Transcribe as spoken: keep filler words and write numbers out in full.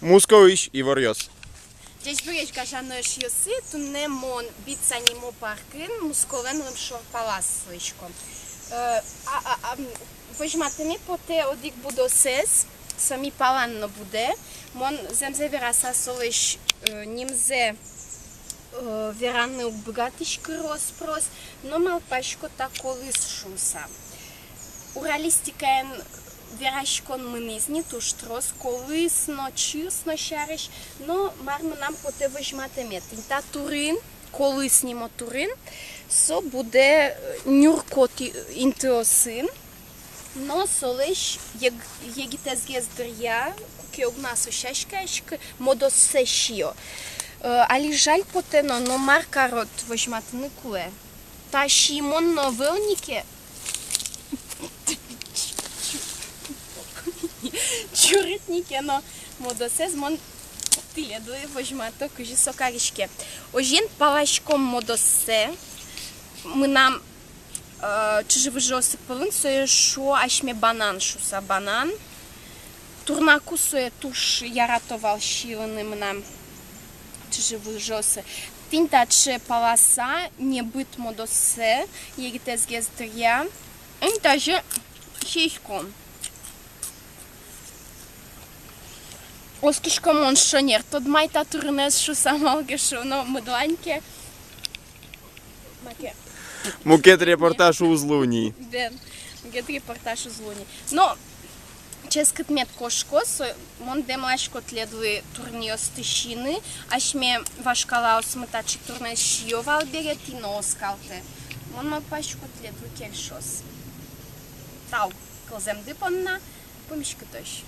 Мускоысь иворъёс. Ӟечбуресь, гажано эшъёсы, туннэ мон Бица нимо паркын Мусколэн лымшор палаз сылӥсько. Э, а, а, а, м, возьматыны потэ одӥг будосэз, со ми палан но будэ. Мон зэмзэ вераса солэсь, э, нимзэ, э, вераны уг быгатӥськы рос-прос, но малпасько та колыс шуыса. Уралистикаен вераськон мынӥз ни туж трос, колыс но, чырс но сярысь, но мар мынам потэ возьматэме? Тӥнь та турын, колыс нимо турын, со будэ, э, нюркот и-, интыосын, но солэсь ег-, егитэзгес дыръя, куке огназ со сяськаяське, модоссэ сиё. Э, али жаль потэ но, но мар карод, возьматыны кулэ. Та сиемон но ӧвӧл ни ке, чурыт ни ке но, модоссэз мон тӥледлы возьмато, кызьы со кариське. Озьыен, паласьком модоссэ. Мынам, э, чыжы-выжыосы пӧлын сое шуо асьме банан шуыса, банан. Турнаку сое туж ярато вал сиыны мынам чыжы-выжыосы. Тӥнь таӵе паласа небыт модоссэ егитэзгес дыръя. Эн тазьы сиськом. Оскисько, мон шонер тодмай та турынэз шуыса, малы ке шуоно, мыдлань ке маке. Мукет репортаж уз луы ни. Бен, мукет репортаж уз луы ни. Но ческыт мед кошкоз, мон дэмласько тӥледлы турынъёсты сиыны. Асьме вашкалаосмы таӵе турынэз сиё вал бере, тӥ но оскалтэ. Мон малпасько, тӥледлы кельшоз. Тау кылзэмды понна, пумиськытозь.